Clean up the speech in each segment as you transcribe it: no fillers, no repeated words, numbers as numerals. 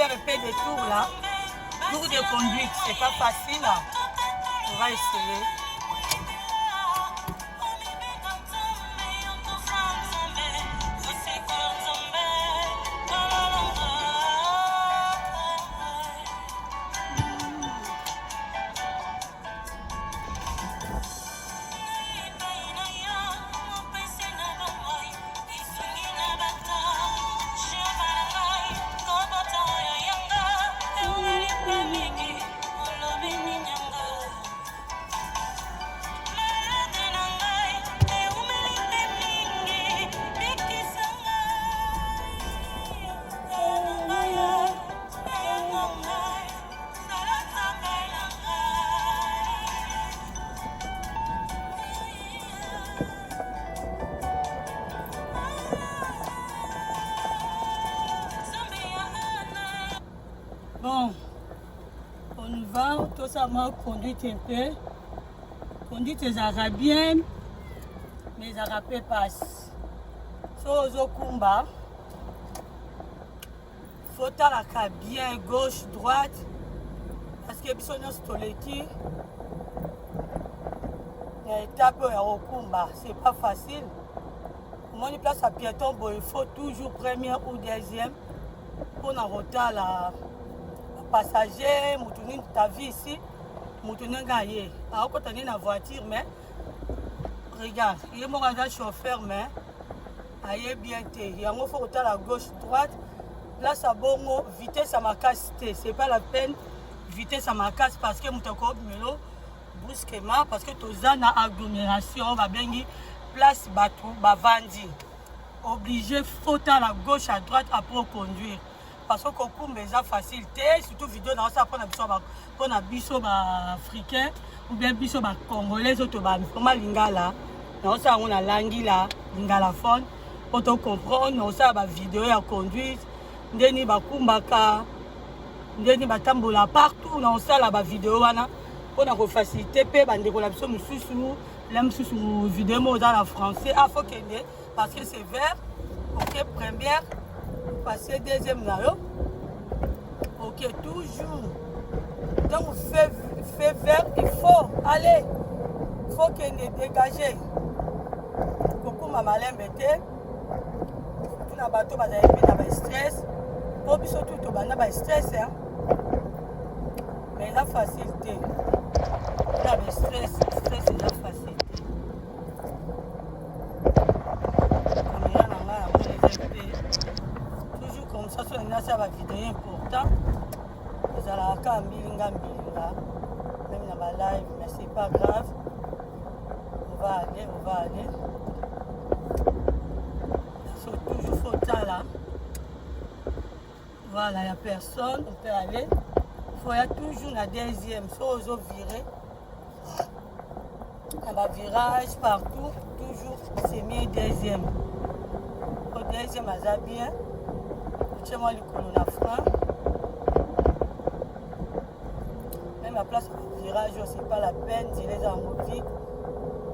faire un peu de tour là. Tour de conduite, c'est pas facile. On va essayer. Bon, on va tosala conduite un peu. Conduite ezalaka bien, mais ezalaka mpe pasi. So ozokumba, fotalaka bien gauche droite parce que biso nyonso toleki na étape oyo ya kokumba, c'est pas facile. Omoni place ya piéton boye, faut toujours première ou deuxième mpona kotala passager. Motu nini ta vie ici, motu ndenge aye akokota nde na voiture, mais regarde, ye moko aza chauffeur, mais aye bien te. Yango faut kotala gauche droite. Place ya bongo, vitesse ya makasi te, c'est pas la peine vitesse ya makasi, parce que moto akobimelo brusquement, parce que toza na agglomération, babengi place bato bavandi. Obligé fotala gauche à droite après conduire, parce que kokumba eza facile te. Surtout video na osala mpona biso baafricain ou bien biso bacongolais oyo tobakoma lingala, naosala yango na langi la lingalaphone mpo tocomprendre. Naosala bavideo ya conduite, ndeni bakumbaka, ndeni batambola partout. Naosala bavideo wana mpona kofaciliter mpe bandeko na biso mosusu. La mosusu video moko oza na français, ah, faut kende parce que c'est vert. Ok, première, passer deuxième na yo. Ok, toujours donc feu vert, il faut aller, faut kende, dégager. Kokuma malembe te, surtout na bato bazali mpe na bastress, mpo biso tu tobanda bastress, mais eza facile te na bastress. Stress eza facile te. Caméra na ngai yango eza mpe toujours comme ça. So nalingi asala bavideo important, ezalaka kaka mbilinga mbilinga, même na balive, mais c'est pas grave, on va aller, on va aller. So toujours faut tala. Voilà, y a personne, on peut aller. Faut ya toujours na deuxième. So ozovirer na bavirage partout, toujours c'est mieux deuxième. Po deuxième aza bien, otie mwa likolo na frein même à place virage oyo, c'est pas la peine. Nzela eza yango vide,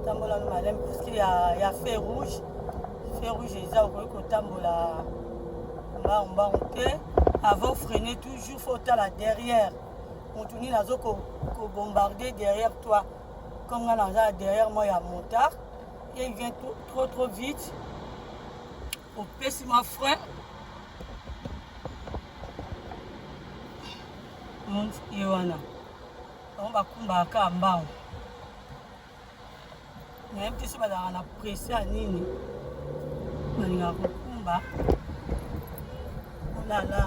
tambola no maleme, parce que ya feu rouge, feu rouge eza, okoki kotambola mbangu mbangu te. Avant freiner, toujours faut otala derrière motu nini azo kobombarder derrière toi. Comme nga naza derrière moi ya motard et il vient trop, trop, trop vite, opesi ma frein ye wana. Bango bakumbaka kaka mbangu, nayebi te so bazalaka na presse ya nini, balingaka kokumba. Olala,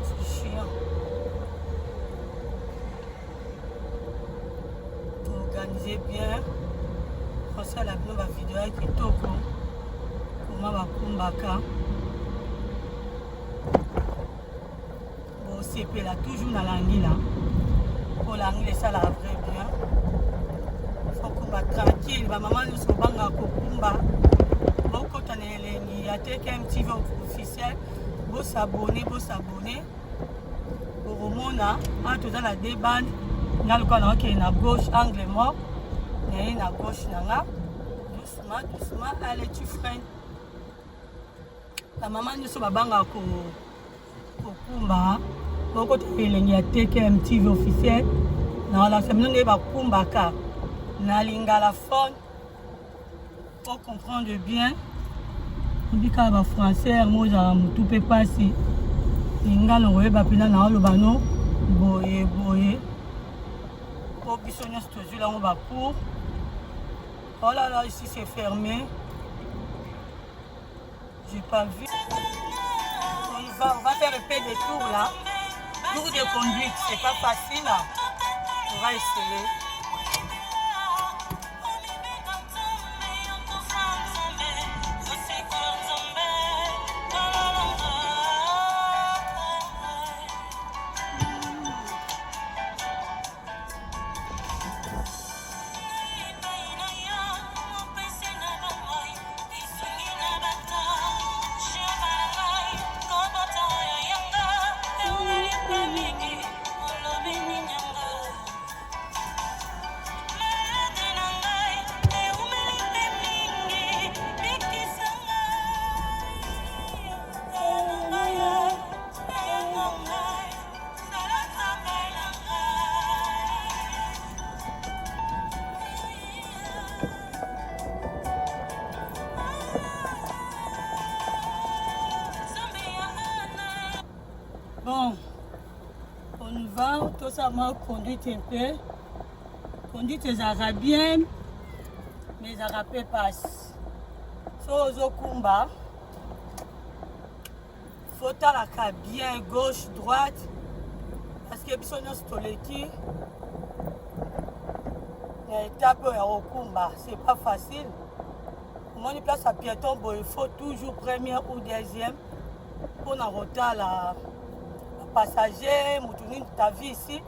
c'est chiant. Organiser bien, kosala bino bavideo ya kitoko koma bakumbaka, bosepela. Toujours na langila, mpo langila esalaka vrai bien. Fokumba tranquille, bamama nyonso bobangaka kokumba, bokota na elengi ya TKM TV officiel. Bos'abonner, bos'abonner, okomona awa toza na deux bandes. Nga lokola naokende na gauche, angle mort naye na gauche na nga. Doucement, doucement, allez, tu freines. Bamama nyonso babangaka kokumba, bokota elengi ya TKM TV officiel. Nakolakisa bino ndenge bakumbaka na lingala phone pour comprendre bien. Obi kaka bafrançais yango ozalaka motu mpe mpasi. Lingala okoyeba mpena na oloba no boye boye, mpo biso nyonso tozwila yango bacours. Oh là là, ici c'est fermé. J'ai pas vu. On va faire un peu de tour là. Tour de conduite, c'est pas facile. On va essayer. Bon, on va tosala conduite un peu. Conduite ezalaka bien, mais ezalaka mpe pasi. So ozokumba, fotalaka bien gauche droite, parce que biso nyonso toleki na étape oyo ya kokumba, c'est pas facile. Omoni place ya piéton boye, faut toujours première ou deuxième mpona kotala passager. Motu nini ta vie ici,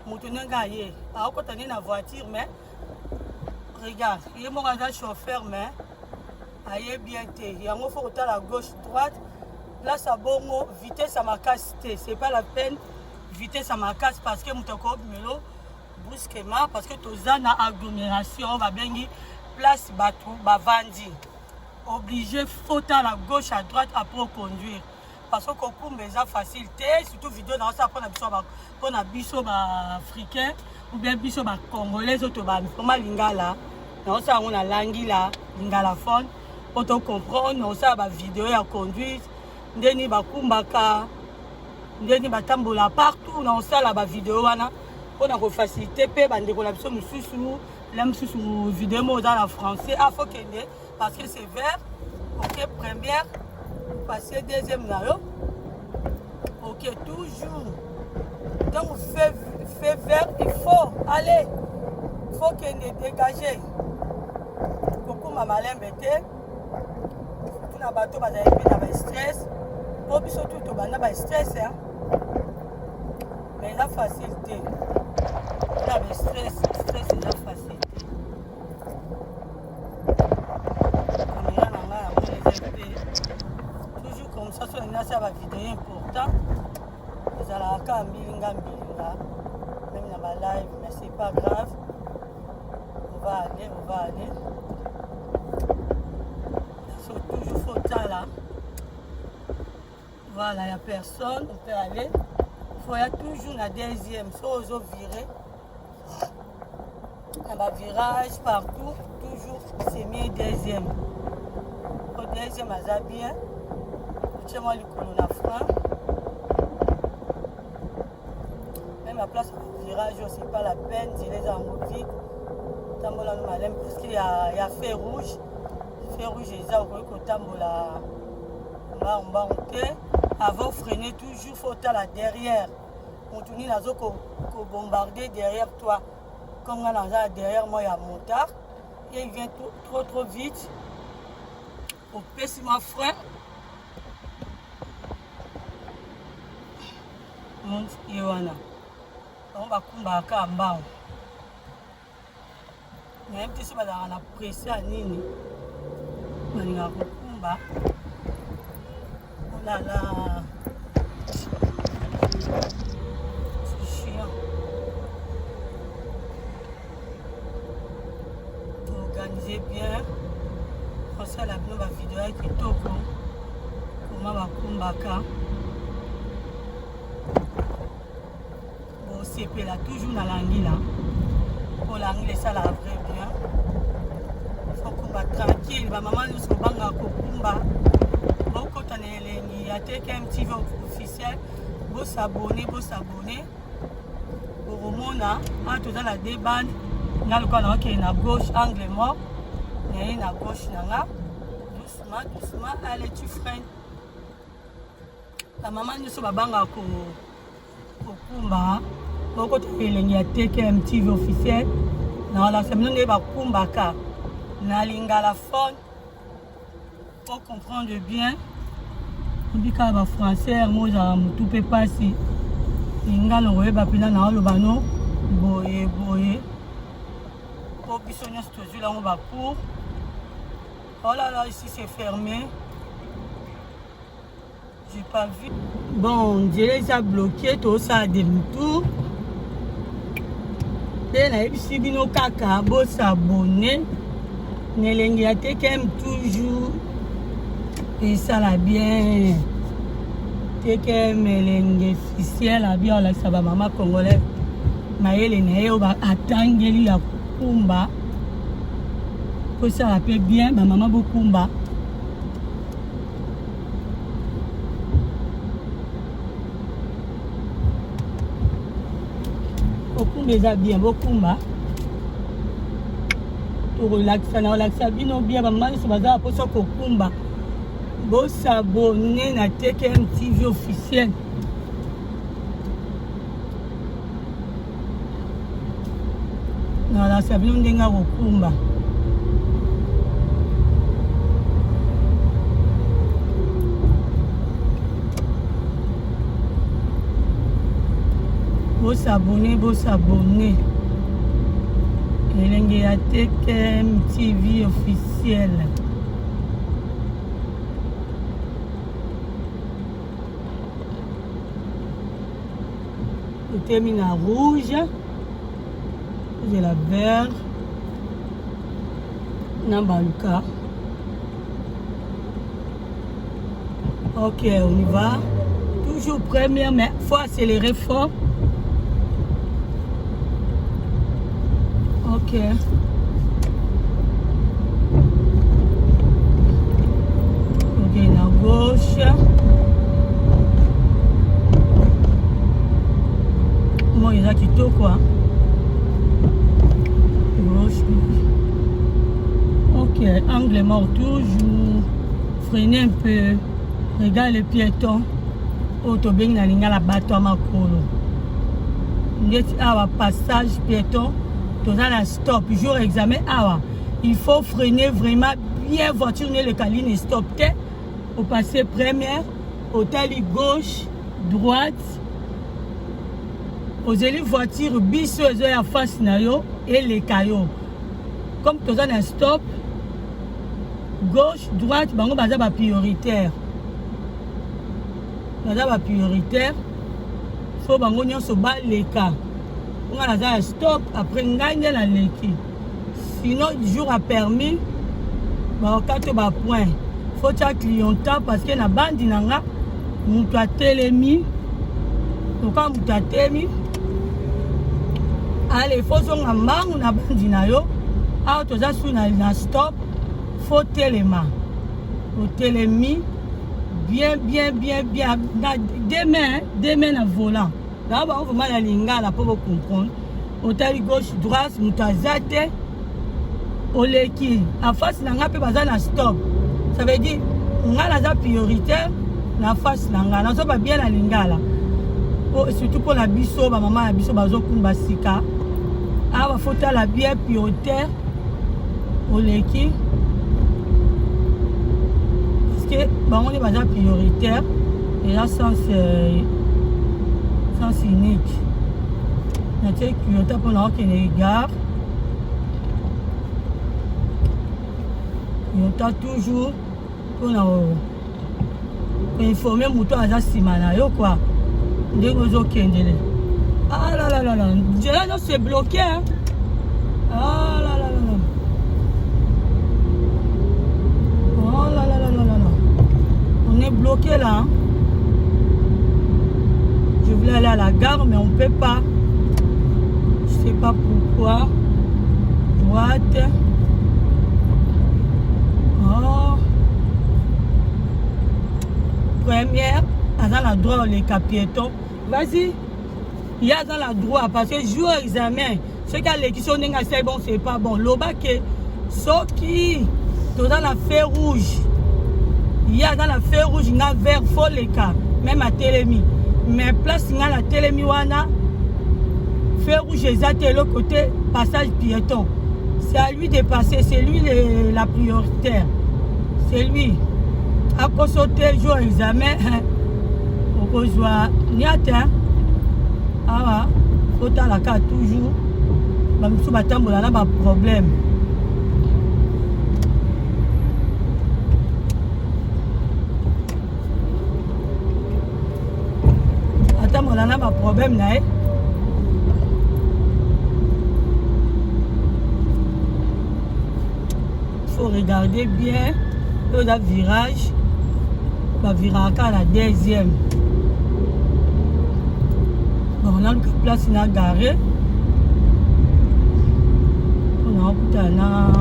motu ndenge aye akokota nde na voiture, mais regarde, ye moko aza chauffeur, mais aye bien te. Yango faut kotala gauche droite. Place ya bongo, vitesse ya makasi te, c'est pas la peine vitesse ya makasi, parce que moto akobimelo brusquement, parce que toza na agglomération, babengi place bato bavandi. Obligé faut tala gauche à droite après conduire, parce que kokumba eza facile te. Surtout video na osala mpona biso baafricain ou bien biso bacongolais oyo tobakoma lingala, naosala yango na langi la lingala phone mpo tocomprendre. Naosala bavideo ya conduite, ndeni bakumbaka, ndeni batambola partout. Naosala bavideo wana mpona kofaciliter mpe bandeko na biso mosusu. La mosusu video moko oza na français, ah, faut kende parce que c'est vert. Ok, première, passer deuxième na yo. Ok, toujours donc feu vert, il faut aller, faut kende dégager. Kokuma malembe te, surtout na bato bazali mpe na bastress, mpo biso tu tobanda bastress, mais eza facile te na bastress. Stress eza facile te. Caméra na ngai yango eza mpe toujours comme ça. So nalingi asala bavideo important, ezalaka kaka mbilinga mbilinga, même na balive, mais c'est pas grave, on va aller, on va aller. So toujours faut tala. Voilà, y a personne, on peut aller. Faut ya toujours na deuxième. So ozovirer na bavirage partout, toujours c'est mieux deuxième. Po deuxième aza bien, otie mwa likolo na frein, même à place virage oyo, c'est pas la peine. Nzela eza yango vide, tambola no maleme, parce que ya feu rouge, feu rouge eza, okoki kotambola mbangu mbangu te. Avant freiner, toujours faut otala derrière motu nini azo kobombarder derrière toi. Comme nga naza derrière moi ya motard et il vient trop, trop, trop vite, opesi ma frein. Ye wana bango bakumbaka kaka mbangu, nayebi te so bazalaka na presse ya nini, balingaka kokumba. Oh là là, c'est chiant. Organiser bien, kosala bino bavideo ya kitoko. bakumbaka. Bosepela toujours na langila, mpo langila esalaka vrai bien. Fokumba tranquille, bamama nyonso bobangaka kokumba, bokota na elengi ya TKM TV officiel, bosabone, bosabone. Bokomona awa toza na deux bandes. Nga lokola naokende na gauche, angle mort naye na gauche na nga, doucement doucement, allez, tu freines. Bamama nyonso babangaka kokumba, bokota elengi ya TKM TV officiel. Na walakisa bino nde bakumbaka na lingala phone pour comprendre bien. Obi kaka bafrançais yango ozalaka motu mpe mpasi. Lingala okoyeba mpena na oloba no boye boye, mpo biso nyonso tozwi yango bacours. Oh là là, ici c'est fermé, j'ai pas vu. Bon, nzela eza bloqué, tosala demi-tour. Mpe nayebisi bino kaka bosabone na elengi ya TKM, toujours esala bien. TKM elengi officiel abi alakisa bamama congolais mayele na ye oyo atangeli ya kokumba, kosala mpe bien. Bamama bokumba. Kokumba eza bien, bokumba. Tokolakisa na kolakisa bino bien. Bamama nyonso baza mposa kokumba, bosabone na TKM TV officiel. Nalakisa bino ndenge ya kokumba. Bosabone, bosabone, elenge ya TKM TV officiel. Totemi na rouge, ozela vert na baluka. Ok, on y va. Toujours première, mais faut accélérer fort. Ok, ok, na gauche. Moi eza kitoko. Gauche. Ok, angle mort toujours. Freiner un peu. Regarde le piéton. Oyo tobengi na lingala bato ya makolo. Ndeti awa passage piéton, toza na stop. Jour examen awa, il faut freiner vraiment bien, voiture neleka ligne stop te. Opasse première, otali gauche, droite, ozeli voiture biso ezoya face na yo, eleka yo. Comme toza na stop, gauche, droite, bango baza baprioritaire, baza baprioritaire, faut bango nyonso baleka. Nga naza ya stop, après ngai nde naleki. Sinon jour a permis bakokata bapoint. Faut tia clignotant, parce que na bandi na nga moto atelemi. Lokola moto atelemi, ale faut zonga mbangu na bandi na yo. Awa toza su na stop, faut telema. Otelemi bien bien bien bien, na deux mains, deux mains na volant. Na bango vraiment na lingala mpo bocomprendre. Otali gauche, droite, moto aza te, oleki. En face na nga mpe baza na stop, ça veut dire nga naza prioritaire na face na nga. Nazoba bien na lingala, surtout mpona biso bamama na biso bazokumba sika. Awa faut tala bien prioritaire, oleki, parce que bango nde baza prioritaire. Eza sens unique. Natie clignotant mpona okende gare. Clignotant toujours mpona koinforme moto aza nsima na yo kua ndenge ozokendele. Ah là là là là, nzela nyonso ebloqué. Ah là là là là, oh là là là là là, on est est bloqué là, hein? Je voulais aller à la gare, mais on peut pas. Je sais pas pourquoi. Droite. Oh. Première, aza na droit oleka piéton. Vas-y. Ye aza na droit parce que jour examen, soki aleki so ndenge asali bon, c'est pas bon. Loba ke soki toza na feu rouge, ye aza na feu rouge, nga vert, faut leka même atelemi. Mais place nga na telemi wana, feu rouge eza te, eloko te, passage piéton, c'est à lui de passer, c'est lui la prioritaire, c'est lui. Akoso te, jour examen okozwa niate. Awa otalaka toujours bamosusu batambola na baproblème. Atambola na baproblème na ye. Faut regarder bien. Oyo eza virage, baviraka na deuxième. Bon, naluka place na gare mpona okutana na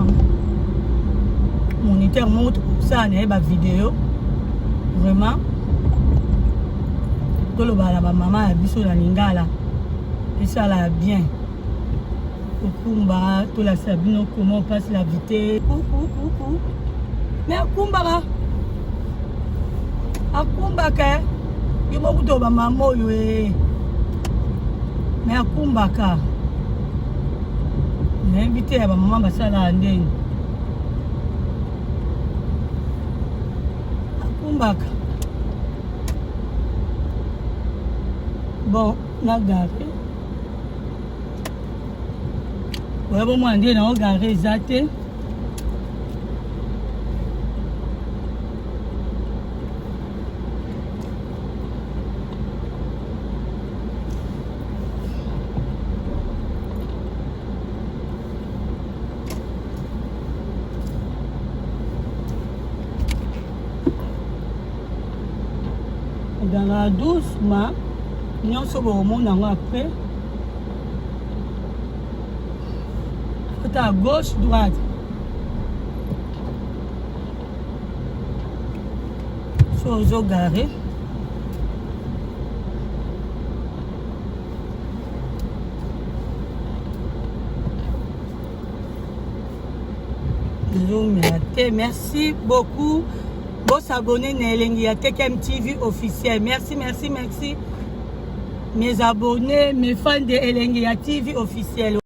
moniteur moko, tokosala na ye bavideo. Vraiment, tolobala na bamama ya biso na lingala, esala ya bien. Kokumba, tolakisa bino comment on passe la vitesse. Mais akumbaka, akumbaka yo moko to bamama oyo e, mais akumbaka. Nayebi te ya bamama basalaka ndenge akumbaka. Bon, na gare oya bomwana nde na ogare eza te. Dans doucement nyonso bokomona yango. Après ota gauche, droite, so ozogare. Nazomela te. Merci beaucoup. Bosabonner na Elengi ya TKM TV officiel. Merci, merci, merci, mes abonnés, mes fans de Elengi ya TV officiel.